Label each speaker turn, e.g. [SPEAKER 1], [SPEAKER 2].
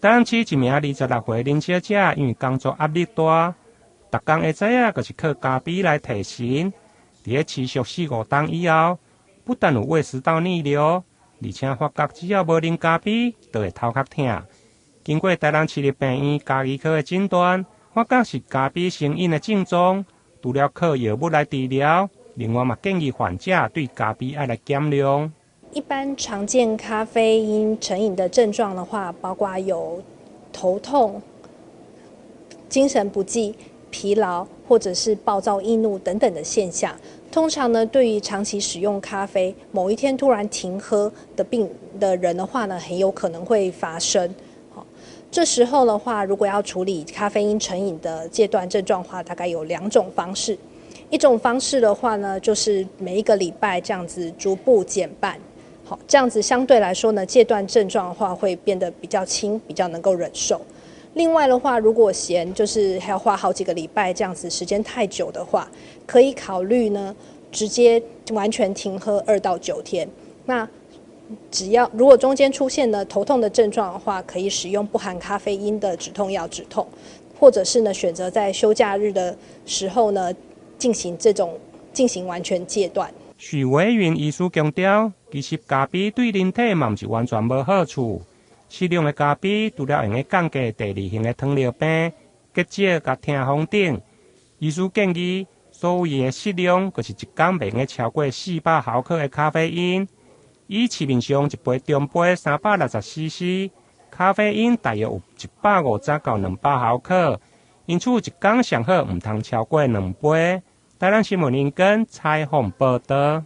[SPEAKER 1] 台南市一名26歲林小姐，因為工作壓力大，逐工下早仔就是靠咖啡來提神。佇咧持續四五冬以後，不但有胃食道逆流，而且發覺只要無啉咖啡，就會頭殼疼。經過台南市立病院家醫科的診斷，發覺是咖啡成癮的症狀，除了靠藥物來治療，另外嘛建議患者對咖啡愛來減量。
[SPEAKER 2] 一般常見咖啡因成癮的症狀的話，包括有頭痛、精神不濟、疲勞，或者是暴躁易怒等等的現象。通常呢，對於長期使用咖啡，某一天突然停喝的病的人的話呢，很有可能會發生。好，這時候的話，如果要處理咖啡因成癮的戒斷症狀的話，大概有兩種方式。一種方式的話呢，就是每一個禮拜這樣子逐步減半。好，這樣子相對來說呢，戒斷症狀的話會變得比較輕，比較能夠忍受。另外的話，如果嫌就是還要花好幾個禮拜這樣子時間太久的話，可以考慮呢直接完全停喝2到9天。那只要如果中間出現了頭痛的症狀的話，可以使用不含咖啡因的止痛藥止痛，或者是呢選擇在休假日的時候呢進行這種進行完全戒斷。
[SPEAKER 1] 許維雲醫師強調，其實咖啡對人體嘛毋是完全無好處。適量的咖啡除了會用降低第二型的糖尿病、結石佮痛風等，醫師建議所謂的適量，就是一工袂用超過400毫克的咖啡因。以市面上一杯中杯360 cc，咖啡因大約有150到200毫克，因此一工上好毋通超過兩杯。台南新聞林根採訪報導。